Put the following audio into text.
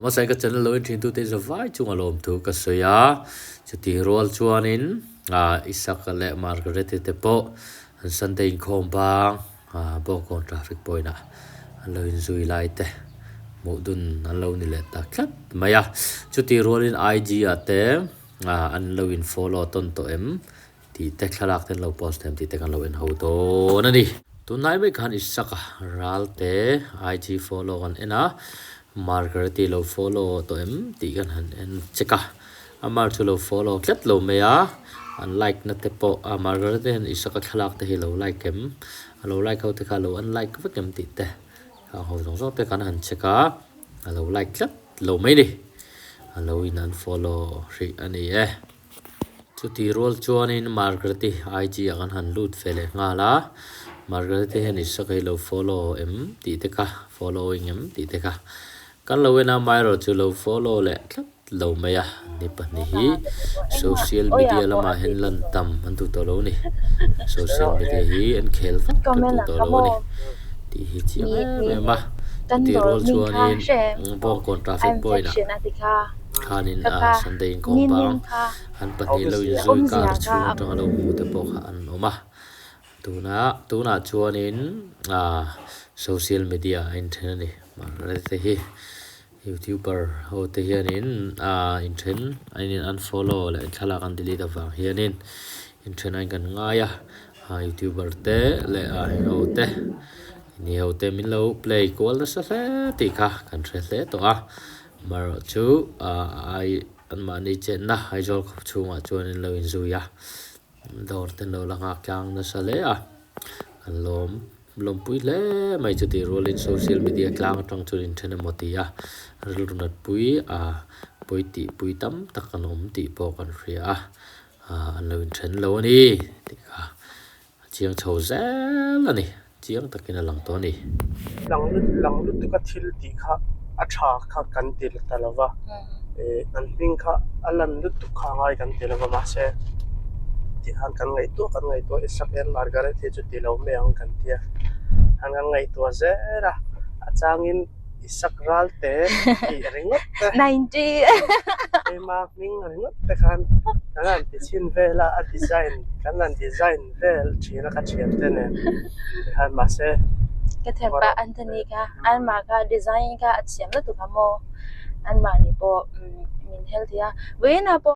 Hmasa ka channel lo en thin tute zavai chunga lawmthu ka sawi a, chutih rual chuanin ah Isaka leh Margaret-i te pawh an Sunday inkhawm bang ah Bawngkawn traffic point ah an lo inzui lai te hmuh dun an lo ni leh ta tlat mai a, chutih rualin IG ah te ah an lo in follow tawn tawh em tih te thlalak te an lo post em tih te kan lo en ho dawn a ni. Tunlai mai khan Isaka Ralte IG follow kan en a, Margaret-i lo follow tawh em tih kan han en check a, amar chu lo follow tlat lo mai a, an like na te pawh a Margaret-i hian Isaka thlalak te hi lo like em, a lo like ho te kha lo unlike vek em tih te a ho zawng zawng te kan han check a, a lo like tlat lo mai ni, a lo in unfollow hrih a ni e. Chutih rual chuanin Margaret-i IG ah kan han lut ve leh nghal a, Margaret-i hian Isaka hi lo follow em tih te kha, following em tih te kha kan lo en a, amaherawhchu lo follow leh tlat lo mai a, ni pahnih hi social media lamah hian lan tam an duh tawh lo a ni, social media hi an khel vak an duh tawh lo a ni tih hi chiang em em a, chutih rual chuanin Bawngkawn traffic point ah. Khanin a Sunday inkhawm bang an pahnih lo inzui kar chhung atanga lo hmu te pawh kha an awm a. Tuna tunah chuanin ah social media a inthen a ni. Mahse te hi youtuber ho te hianin ah inthen a in unfollow leh thlalak an delete avang hianin inthen a in kan ngai a. Ah youtuber te leh ah heng ho te ni ho te min lo play kual nasa hle tih kha kan hre hle tawh a. Amaherawh chu ai anmahni chenna Aizawl khawp chhungah chuan an lo inzui a, dawr te an lo la nghak tlang nasa hle a, an lawm lawmpui hle mai chutih rualin social media tlang atang chuan inthen emaw ti a, rilru natpui a pawi tihpui tam tak an awm tih pawh kan hria a, an lo inthen lo a ni tih kha. A chiang chho zel a ni, chiang takin a lang tawh a ni. Lang lut lang lutuk a thil tih kha a tha kha kan ti ta lo va, eh an hming kha a lan lutuk kha a ngai kan ti lo va mahse tikhan kan ngaihtuah kan ngaihtuah Isaac and Margaret hi chu ti lo mai ang kan tia, han kan ngaihtuah zel a, a changin Isaac Ralte tih ringawt te keima hming ringawt te khan kan han ti chhin vel a a design kan han design vel thin a ka thian te nen tikhan mahse Ka thianpa Anthony kha anmah kha design kha a thiam lutuk a maw anmahni pawh min helh thei a vawiinah pawh.